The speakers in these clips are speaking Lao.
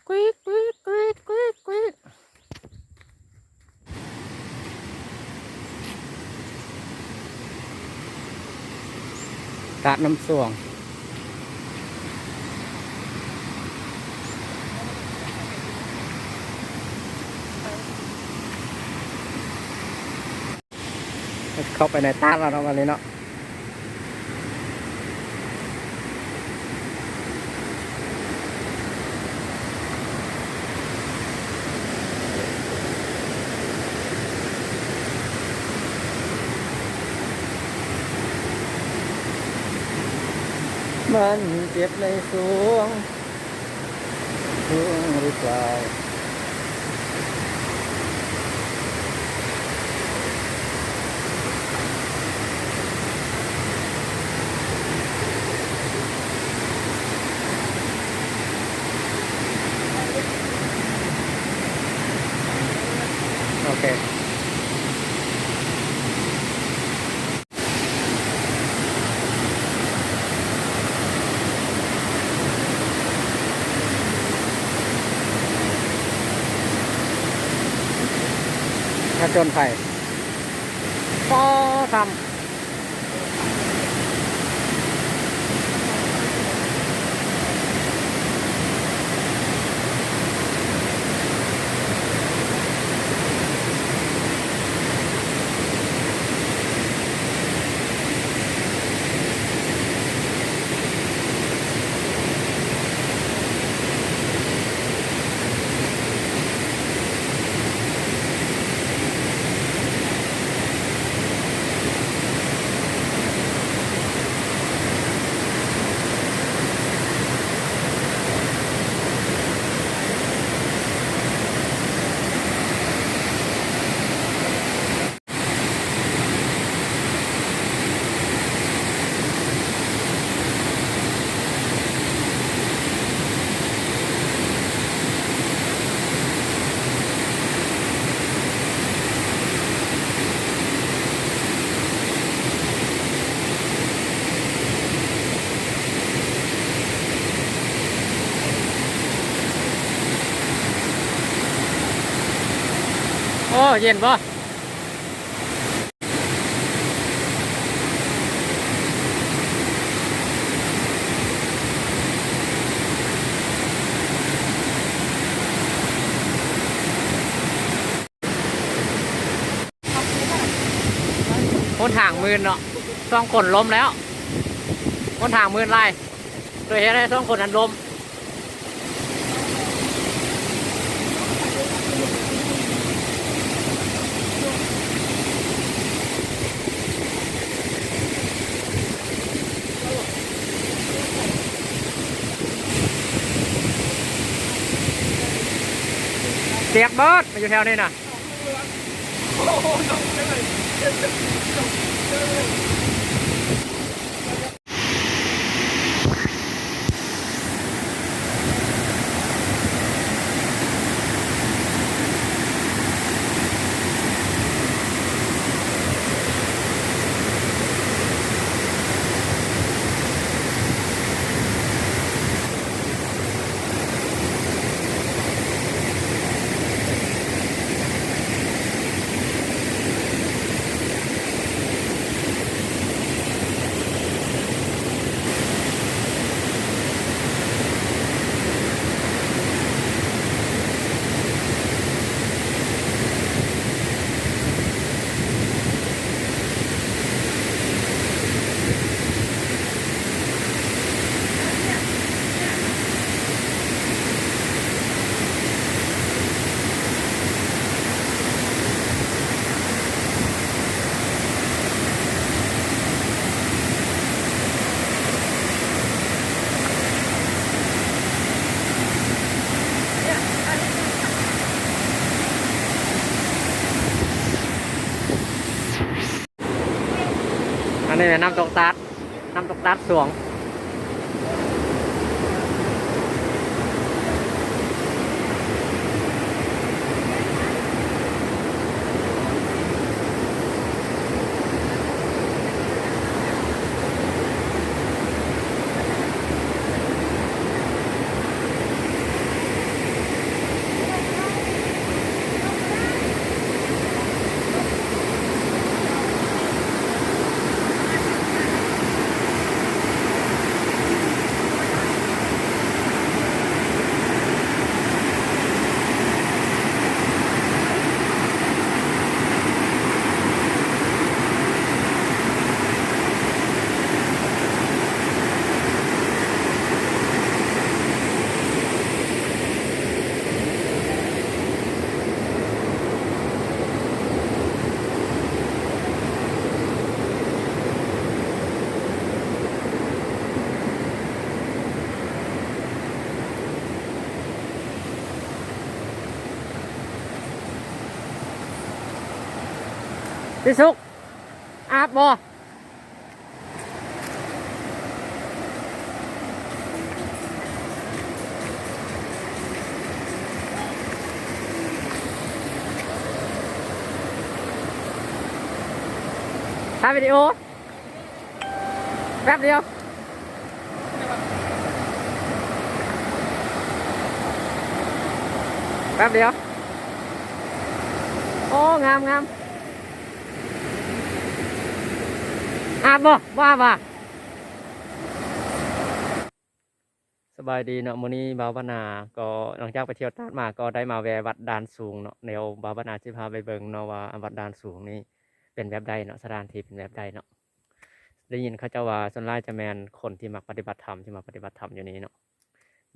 ກີກ ກີກ ກີກ ກີກ ກີກ ຕາດນ້ຳສວງ. ເຂົ້າໄປໃນຕາດແລ້ວເນາະ ບັດນີ້ເນາະ. ມັນເຈັບໃນສວງ ສວງຫຼືເປົ່າ? ໂອເຄ. ຜະຈົນໄພ ປໍທຳ. ໂອ້ ເຢັນບໍ່? ຫົນທາງມື່ນເນາະ ສອງຄົນລົ້ມແລ້ວ ຫົນທາງມື່ນຫຼາຍ ໂດຍເຫດໃຫ້ສອງຄົນນັ້ນລົ້ມ. ປຽກເບິດ ມາຢູ່ແຖວນີ້ນະ. ອັນນີ້ແມ່ນນ້ຳຕົກຕາດ ນ້ຳຕົກຕາດສວງ. ຊິສຸກ ອາບບໍ່? ຖ່າຍວິດີໂອ ແປັບດຽວ ແປັບດຽວ. ໂອ້ ງາມໆ. ອາບບໍ່? ບໍ່ອາບຫວາ? ສະບາຍດີເນາະ, ມື້ນີ້ບ່າວບັນນາກໍຫຼັງຈາກໄປທ່ຽວຕາດມາ ກໍໄດ້ມາແວ່ວັດດ່ານສູງເນາະ. ດຽວບ່າວບັນນາຊິພາໄປເບິ່ງເນາະວ່າວັດດ່ານສູງນີ້ເປັນແບບໃດເນາະ, ສະຖານທີ່ເປັນແບບໃດເນາະ. ໄດ້ຍິນເຂົາເຈົ້າວ່າສ່ວນຫຼາຍຈະແມ່ນຄົນທີ່ມັກປະຕິບັດທຳ ທີ່ມາປະຕິບັດທຳຢູ່ນີ້ເນາະ,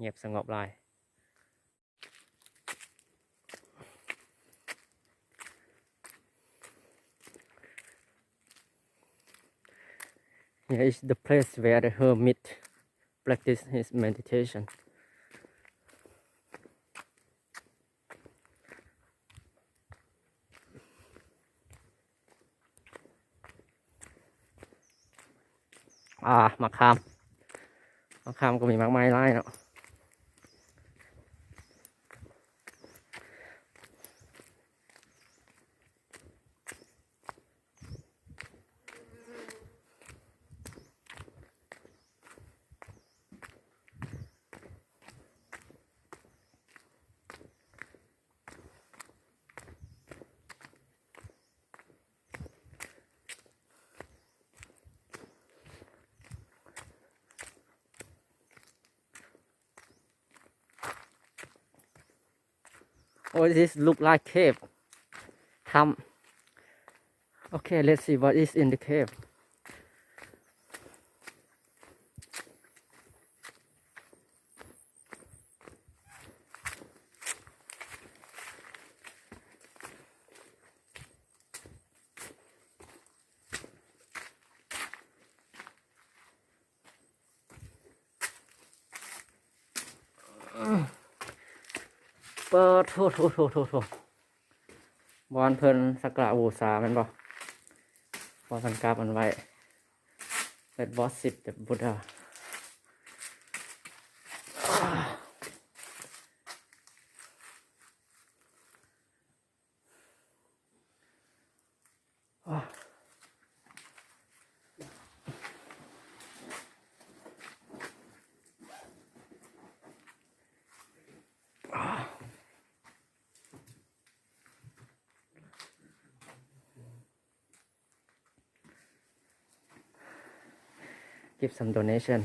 ງຽບສະຫງົບຫຼາຍ. Here is the place where the hermit practice his meditation. ອາ ໝາກຂາມ ໝາກຂາມກໍມີໝາກໄມ້ຫຼາຍເນາະ. Oh, this look like cave. ຖ້ຳ. Okay, let's see what is in the cave. ປາໂທ ໂທ ໂທ ໂທ ໂທ ບ່ອນເພິ່ນສັກກາລະບູຊາແມ່ນບໍ່? ບ່ອນເພິ່ນກາບອັນໄວ້ Let's worship the Buddha. ເກັບ some donation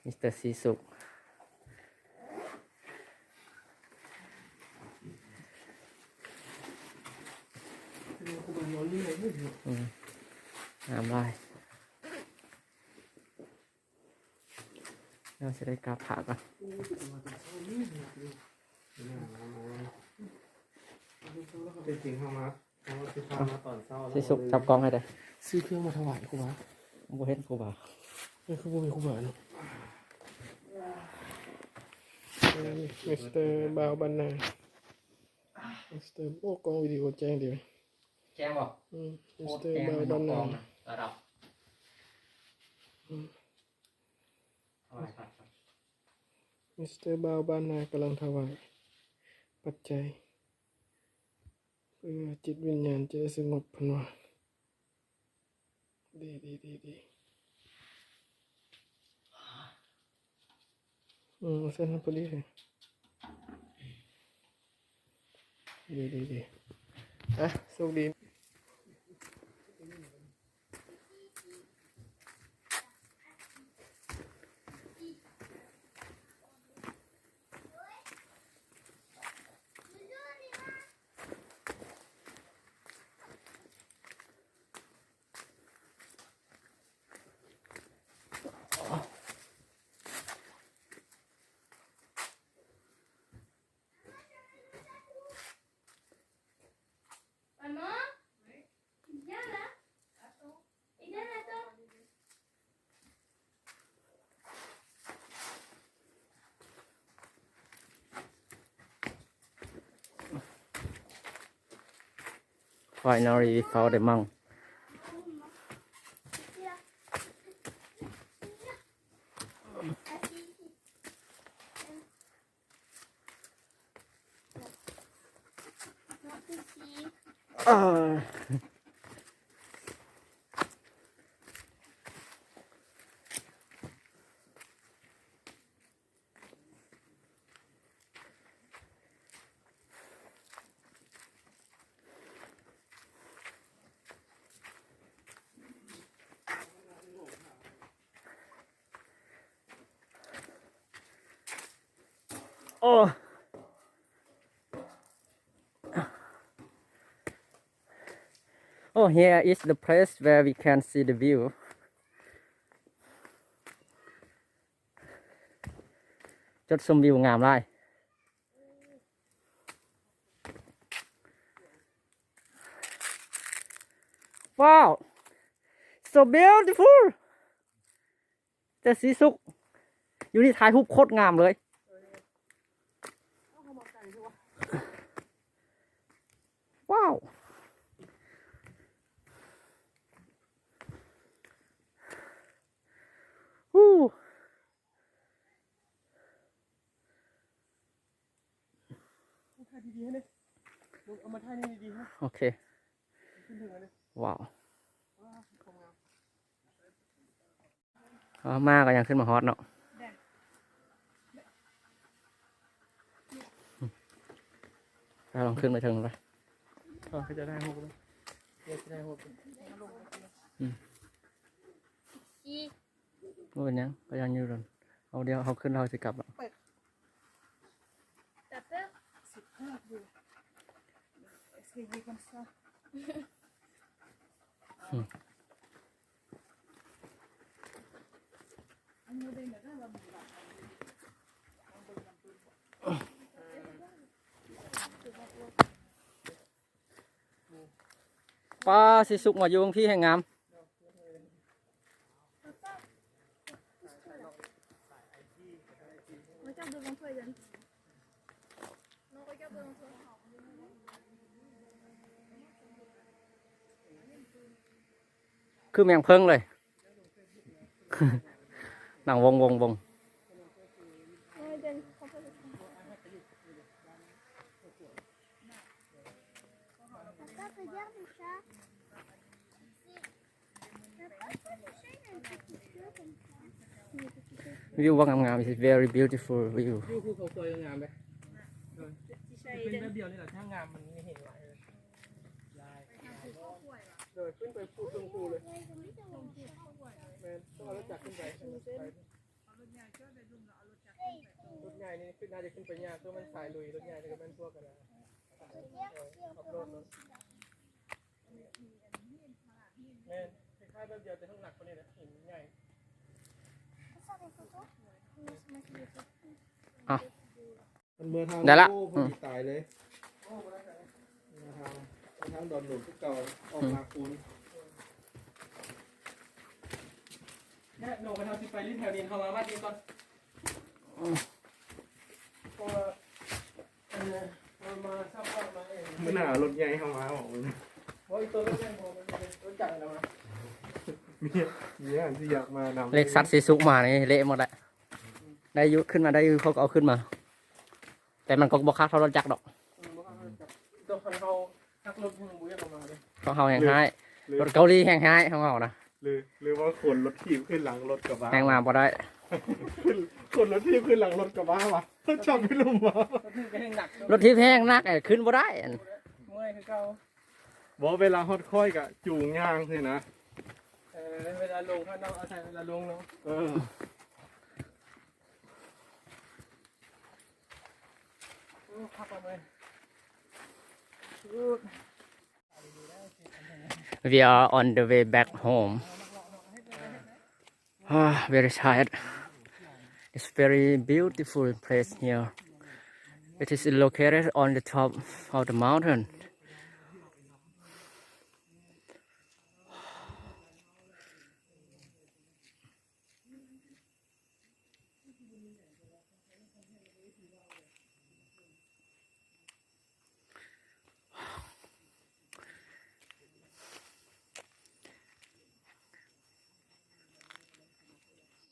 ມິສເຕີ ສີສຸກ. ອືມ ງາມຫຼາຍ. ເຮົາຊິໄດ້ກາບພະກ່ອນ. ເປັນຈິງເຮົາມາ ເຮົາຊິພາມາຕອນເຊົ້າ. ຊິສຸກຈັບກ້ອງໃຫ້ເດີ້. ຊື້ເຄື່ອງມາຖວາຍຄູບາ. ບໍ່ເຫັນຄູບາ. ເອີ ຄືບໍ່ມີຄູບາເນາະ. ອັນນີ້ມິສເຕີບ່າວບ້ານນາ. ມິສເຕີ ໂອ້ ກ້ອງວິດີໂອແຈ້ງດີ. ແຈ້ງບໍ່? ອືມ ມິສເຕີບ່າວບ້ານນາ. ລະດັບ. ອືມ. ຖວາຍພະ ມິສເຕີບ່າວບ້ານນາກຳລັງຖວາຍປັດໄຈ ເພື່ອຈິດວິນຍານຈະໄດ້ສະຫງົບ ເພິ່ນວ່າ. ດີ ດີ ດີ ດີ. ອືມ ເສັ້ນພໍດີເລີຍ. ດີ ດີ ດີ. ອ່ະ ໂຊກດີ. Finally, we found the monk. Ah. Oh. Oh, here is the place where we can see the view. ຈຸດຊົມວິວງາມຫຼາຍ. Wow, so beautiful. ແຕ່ສີສຸກ ຢູ່ນີ້ຖ່າຍຮູບໂຄດງາມເລີຍ. Wow. ถ่ายดีๆ ให้ดิ ลุงเอามาถ่ายนี่ดีๆ ให้ ໂອເຄ ຂຶ້นถึงแล้วนี่ ວ້າວ ວ້າວ ຄວາມງາມ ເອົາ ມາກໍຍັງຂຶ້ນມາຮອດເນາະ ເອົາ ລອງຂຶ້ນໄປເທິງໄປ ເຂົາຈະໄດ້ຮູບເລີຍ ເຂົາຈະໄດ້ຮູບ ອືມ ບໍ່ເປັນຫຍັງ ກໍຍັງຢູ່ດົນ ເອົາ ດຽວເຮົາຂຶ້ນ ເຮົາຊິກັບແລ້ວ T'as peur ? C'est peur de... Est-ce qu'il est comme ça ? ປ້າ ສີສຸກມາຢູ່ເທິງພີ້ແຮ່ງງາມ Regarde devant toi, Yann. Non, regarde devant toi. ຄືແມງເຜິ້ງເລີຍ ນັ່ງວົງໆໆ ວິວວ່າງາມໆ it's very beautiful view ວິວພູເຂົາຄວາຍງາມເດ້ ເປັນແບບດຽວນີ້ແຫຼະ ຖ້າງາມມັນມີເຫັນຫຼາຍເລີຍ ໂດຍ ຂຶ້ນໄປພູເທິງພູເລີຍ ແມ່ນ ຕ້ອງເອົາລົດຈັກຂຶ້ນໄປ ລົດໃຫຍ່ນີ້ຂຶ້ນ ໜ້າຈະຂຶ້ນໄປຍາກ ໂຕມັນສາຍລຸຍ ລົດໃຫຍ່ນີ້ກໍແມ່ນພວກກັນນະ ເອີ ອອຟໂຣດເນາະ ແມ່ນ ຄ້າຍໆ ແບບດຽວ ແຕ່ເທິງໜັກກວ່ານີ້ແຫຼະ ຫີນມັນໃຫຍ່ ເອົາ ມັນເມືອທາງ ໄດ້ລະ ໂອ້ ພໍດີ ອືມ ຕາຍເລີຍ ເມືອທາງ ເມືອທາງດອນໂດນຄືເກົ່າ ອອກ ອືມ ມາຄູນ ແລ້ວໂນ ຄັນເຮົາຊິໄປຫຼິ້ນແຖວນີ້ ເຮົາມາວັດນີ້ກ່ອນ ອືມ ເພາະວ່າ ເອີ ເຮົາມາຊັບພອດມາເອງ ມື້ໜ້າເອົາລົດໃຫຍ່ເຮົາມາອອກ ບໍ່ ອີໂຕລົດໃຫຍ່ບໍ່ ມັນເປັນລົດຈັກນະ ເມຍ ເມຍອັນທີ່ຢາກມານຳ ເລັກຊັດສີສຸກມານີ້ເລະໝົດແຫຼະ ໄດ້ຢູ່ ຂຶ້ນມາໄດ້ຢູ່ ເຂົາກໍເອົາຂຶ້ນມາ ແຕ່ມັນກໍບໍ່ຄັກເທົ່າລົດຈັກດອກ ເອີ ບໍ່ຄັກເທົ່າລົດຈັກ ແຕ່ຄັນເຮົາຮັກລົດຍັງບໍ່ຢາກເອົາມາເດ້ ຂອງເຮົາແຮ່ງຮ້າຍ ຫຼື ລົດເກົາຫຼີແຮ່ງຮ້າຍຂອງເຮົານະ ຫຼື ຫຼືວ່າຂົນລົດຖີບຂຶ້ນຫຼັງລົດກະບະ ແຮ່ງມາບໍ່ໄດ້ ຂົນລົດຖີບຂຶ້ນຫຼັງລົດກະບະຫວາ ຈັບຢູ່ລຸ່ມຫວາ ລົດຖີບກໍແຮ່ງໜັກ ລົດຖີບແຮ່ງໜັກ ເອີ ຂຶ້ນບໍ່ໄດ້ ເມື່ອຍຄືເກົ່າ ບໍ່ ເວລາຮອດຄ້ອຍກະຈູງຍ່າງຊີ້ນະ ເອີ ເວລາລົງເນາະ ອາໄສເວລາລົງເນາະ ເອີ ໂອ້ ຄັກເລີຍ We are on the way back home. Ah, very tired. It's very beautiful place here. It is located on the top of the mountain.